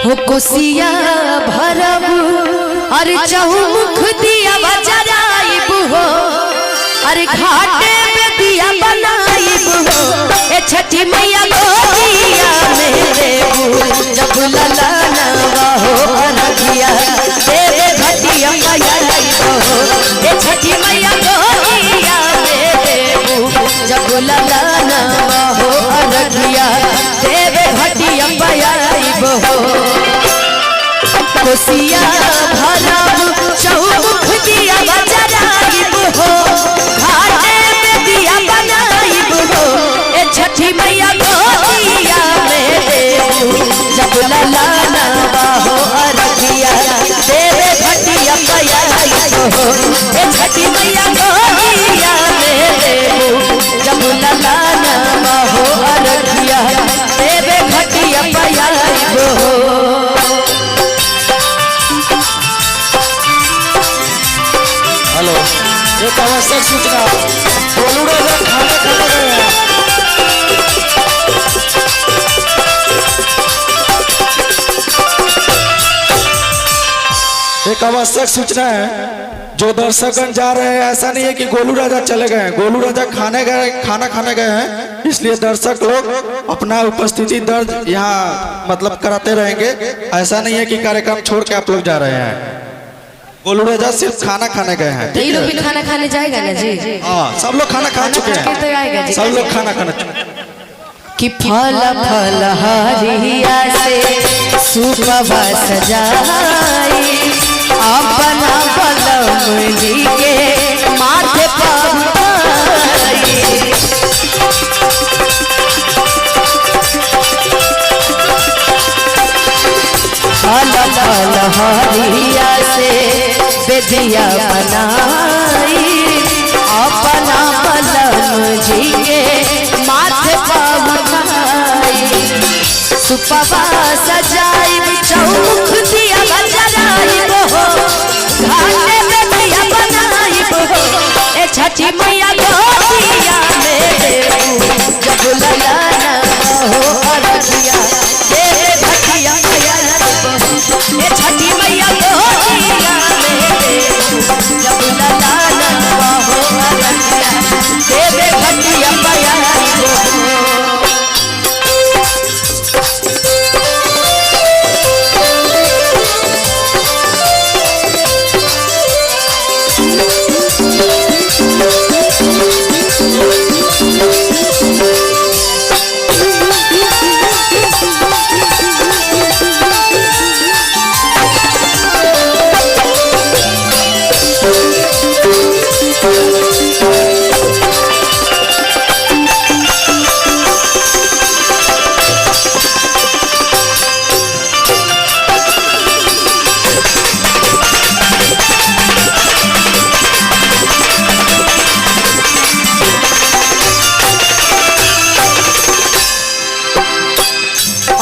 हो कोसिया भरब अरे चहुमुख दिया बजराइब हो, अरे घाटे पे दिया बनाइब हो। ए छठी मैया गोदिया में देबू जब ललनवा हो अरघिया देवे घटिया मैया हो। ए छठी मैया गोदिया में देबू जब ललनवा हो अरघिया देवे घटिया मैया हो। कोसिया भरब चौमुख दिया बजराइब हो, घाटे पे दिया बनाइब हो। ए छठी मैया गोदिया में देबू जब ललनवा हो अरघिया देवे घटिया मैया हो। ए छठी मैया गोदिया में देबू जब ललनवा हो अरघिया देवे घटिया मैया हो। हेलो, एक आवश्यक सूचना, गोलू राजा खाना खाने गए हैं। एक आवश्यक सूचना है, जो दर्शकगण जा रहे हैं, ऐसा नहीं है कि गोलू राजा चले गए हैं, गोलू राजा खाने गए, खाना खाने गए हैं। इसलिए दर्शक लोग अपना उपस्थिति दर्ज यहाँ मतलब कराते रहेंगे। ऐसा नहीं है कि कार्यक्रम छोड़ के आप लोग जा रहे हैं। गोलू राजा सिर्फ खाना खाने गए हैं। तो ये लोग भी खाना खाने जाएगा ना जी? हाँ, सब लोग खाना खा चुके के तो आएगा हैं, जी। सब लोग खाना खाना चुके हैं। कि फल फल हरिया से सुपवा सजाई, अपना बलम जी के माथे पर उठाई। फल फल हरिया से बेदिया बनाई, अपना बलम जी के माथे पर उठाई। सुपवा सजाई चौमुख दिया बजराइब हो, घाटे पे दिया बनाइब हो। ए छठी मैया गोदिया में देबू जब ललना हो अरघिया देवे घटिया मैया हो। ए छठी मैया गोदिया में देबू जब ललना हो अरघिया देवे घटिया मैया हो।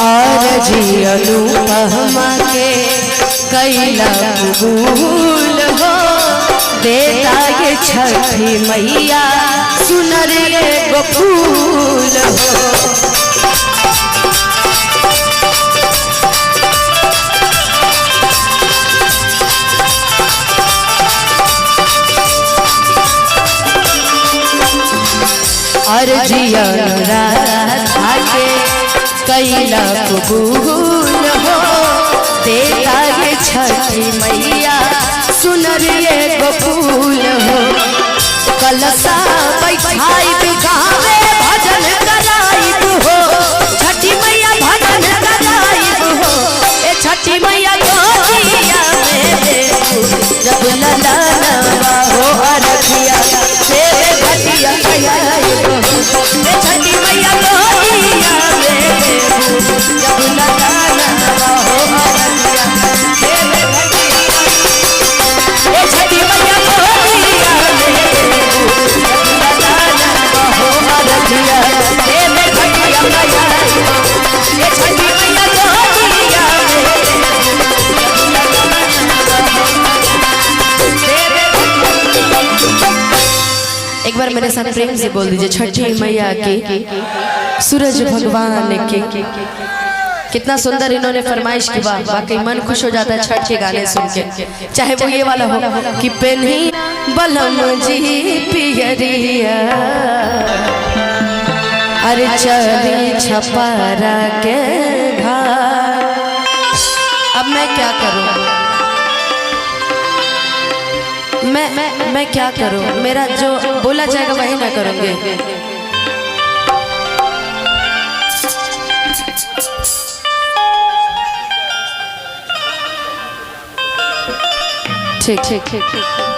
और जी अनुपमा के कैला कबूल हो, देता ये छठी मैया सुनर एगो फूल हो। और जी अनुराधा के कैला कबूल हो, देता ये छठी मैया सुनर एगो फूल हो। कलशा बैठाइब गावे भजन कराइब हो, छठी मैया भजन कराइब हो। ए छठी मैया गोदिया में देबू जब ललनवा हो अरघिया देवे घटिया मैया हो। ए छठी मैया गोदिया में देबू जब ललनवा हो अरघिया देवे घटिया। ए छठी मैया गोदिया में देबू जब ललनवा हो अरघिया देवे घटिया मैया हो। ए छठी मैया गोदिया में देबू जब ललनवा हो देवे। एक बार मेरे साथ प्रेम से बोल दीजिए छठी मैया की, सूरज भगवान की। कितना सुंदर इन्होंने फरमाइश की, वाह वाकई मन खुश हो जाता है छठ के गाने सुन के, चाहे वो ये वाला हो कि पेन्ही बलम जी पियरिया, अरे चली छपारा के घाट। अब मैं क्या करूं, मैं क्या करूं, मेरा जो बोला जाएगा वही मैं करूंगी। ठीक ठीक ठीक।